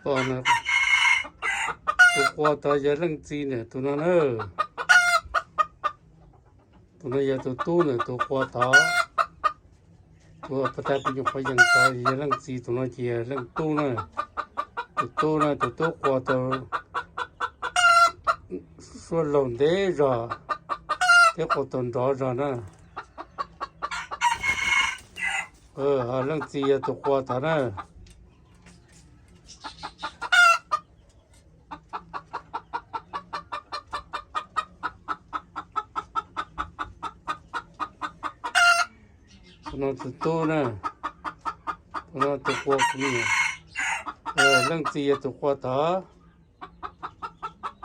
Pom na, tus qua tod yog leej txiv na, tus no na. Tus no yog tus tub na, tus qua tod. Tus pas tag kuv nyuam qhuav yees tod yog leej txiv, tus no ces yog leej tub na. Tus tub na, tus tub qua tau suab laug ntev zog thiab qua tau nrov zog na. Leej txiv yog tus qua tod na. Tus no tus tub na. Tus no tus qua kuv, leej txiv yog tus qua tod.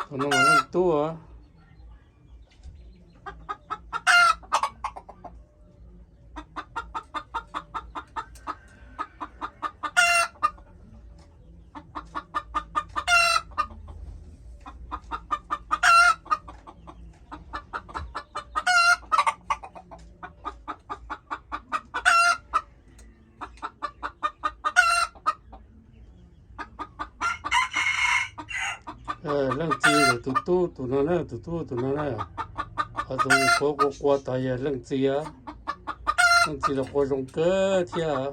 Tus no mas leej tub. Leej txiv yog tus tub tus no na, tus tub tus no na. Ho tus nyuam qhuav qua qua tod yog leej txiv. Leej txiv los qua zoo kawg thiab.